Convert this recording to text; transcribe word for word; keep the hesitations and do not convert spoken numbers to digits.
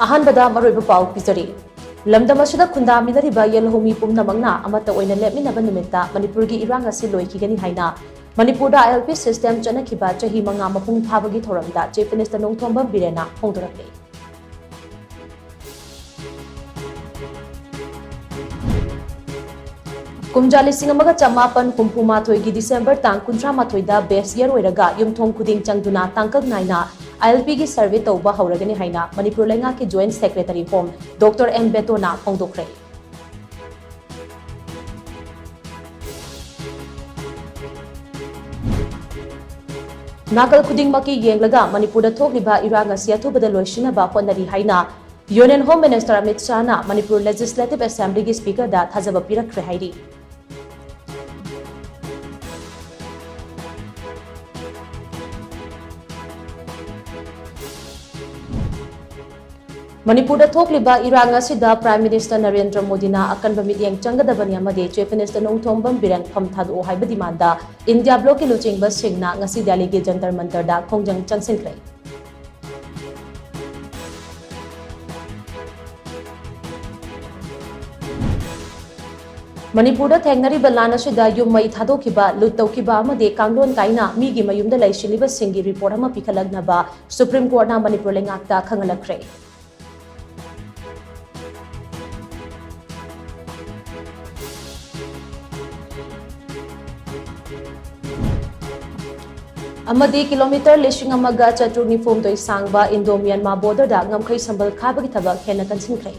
ꯑꯍꯥꯟꯕꯗ ꯃꯔꯨꯑꯣꯏꯕ ꯄꯥꯎ ꯄꯤꯖꯔꯤ꯫ ꯂꯝꯗꯝ ꯑꯁꯤꯗ ꯈꯨꯟꯗꯥꯃꯤꯟꯅꯔꯤꯕ ꯌꯦꯜꯍꯧꯃꯤ ꯄꯨꯝꯅꯃꯛꯅ ꯑꯃꯠꯇ ꯑꯣꯏꯅ ꯂꯦꯞꯃꯤꯟꯅꯕ ꯅꯨꯃꯤꯠꯇ ꯃꯅꯤꯄꯨꯔꯒꯤ ꯏꯔꯥꯡ ꯑꯁꯤ ꯂꯣꯏꯈꯤꯒꯅꯤ ꯍꯥꯏꯅ ꯃꯅꯤꯄꯨꯔꯗ ILP system ꯆꯠꯅꯈꯤꯕ ꯆꯍꯤ ꯃꯉꯥ ꯃꯄꯨꯡ ꯐꯥꯕꯒꯤ ꯊꯧꯔꯝꯗ Chief Minister ꯅꯣꯡꯊꯣꯝꯕꯝ ꯕꯤꯔꯦꯟꯅ ꯐꯣꯡꯗꯣꯔꯛꯂꯤ꯫ ꯀꯨꯝꯖꯥ ꯂꯤꯁꯤꯡ ꯑꯃꯒ ꯆꯃꯥꯄꯟ ꯍꯨꯝꯐꯨ ꯃꯥꯊꯣꯏꯒꯤ December ꯇꯥꯡ ꯀꯨꯟꯊ꯭ꯔꯥ ꯃꯥꯊꯣꯏꯗ base year ꯑꯣꯏꯔꯒ ꯌꯨꯝꯊꯣꯡ ꯈꯨꯗꯤꯡ ꯆꯪꯗꯨꯅ ꯇꯥꯡꯀꯛ ꯅꯥꯏꯅ ILP ꯒꯤ survey ꯇꯧꯕ ꯍꯧꯔꯒꯅꯤ ꯍꯥꯏꯅ ꯃꯅꯤꯄꯨꯔ ꯂꯩꯉꯥꯛꯀꯤ Joint Secretary Home Doctor M ꯕꯦꯇꯣꯅ ꯐꯣꯡꯗꯣꯛꯈ꯭ꯔꯦ꯫ ꯅꯥꯀꯜ ꯈꯨꯗꯤꯡꯃꯛꯀꯤ ꯌꯦꯡꯂꯒ ꯃꯅꯤꯄꯨꯔꯗ ꯊꯣꯛꯂꯤꯕ ꯏꯔꯥꯡ ꯑꯁꯤ ꯑꯊꯨꯕꯗ ꯂꯣꯏꯁꯤꯟꯅꯕ ꯍꯣꯠꯅꯔꯤ ꯍꯥꯏꯅ Union Home Minister Amit ꯁꯥꯍꯅ Manipur Legislative Assembly ꯒꯤ Speaker ꯗ ꯊꯥꯖꯕ ꯄꯤꯔꯛꯈ꯭ꯔꯦ ꯍꯥꯏꯔꯤ꯫ ꯃꯅꯤꯄꯨꯔꯗ ꯊꯣꯛꯂꯤꯕ ꯏꯔꯥꯡ ꯑꯁꯤꯗ Prime Minister ꯅꯔꯦꯟꯗ꯭ꯔ ꯃꯣꯗꯤꯅ ꯑꯀꯟꯕ ꯃꯤꯠꯌꯦꯡ ꯆꯪꯒꯗꯕꯅꯤ ꯑꯃꯗꯤ Chief Minister ꯅꯣꯡꯊꯣꯝꯕꯝ ꯕꯤꯔꯦꯟ ꯐꯝ ꯊꯥꯗꯣꯛꯑꯣ ꯍꯥꯏꯕ demand ꯗ India Bloc ꯀꯤ ꯂꯨꯆꯤꯡꯕꯁꯤꯡꯅ ꯉꯁꯤ ꯗꯦꯜꯂꯤꯒꯤ ꯖꯟꯇꯔ ꯃꯟꯇꯔꯗ ꯈꯣꯡꯖꯪ ꯆꯪꯁꯤꯟꯈ꯭ꯔꯦ꯫ ꯃꯅꯤꯄꯨꯔꯗ ꯊꯦꯡꯅꯔꯤꯕ ꯂꯥꯟ ꯑꯁꯤꯗ ꯌꯨꯝ ꯃꯩ ꯊꯥꯗꯣꯛꯈꯤꯕ, ꯂꯨꯠ ꯇꯧꯈꯤꯕ ꯑꯃꯗꯤ ꯀꯥꯡꯂꯣꯟ ꯀꯥꯏꯅ ꯃꯤꯒꯤ ꯃꯌꯨꯝꯗ ꯂꯩꯁꯤꯜꯂꯤꯕꯁꯤꯡꯒꯤ report ꯑꯃ ꯄꯤꯈꯠꯂꯛꯅꯕ Supreme Court ꯅ ꯃꯅꯤꯄꯨꯔ ꯂꯩꯉꯥꯛꯇ ꯈꯪꯍꯜꯂꯛꯈ꯭ꯔꯦ꯫ ꯑꯃꯗꯤ kilometre ꯂꯤꯁꯤꯡ ꯑꯃꯒ ꯆꯥꯇ꯭ꯔꯨꯛ ꯅꯤꯐꯨ ꯍꯨꯝꯗꯣꯏ ꯁꯥꯡꯕ Indo Myanmar border ꯗ ꯉꯝꯈꯩ ꯁꯝꯕꯜ ꯈꯥꯕꯒꯤ ꯊꯕꯛ ꯍꯦꯟꯅ ꯀꯟꯁꯤꯟꯈ꯭ꯔꯦ꯫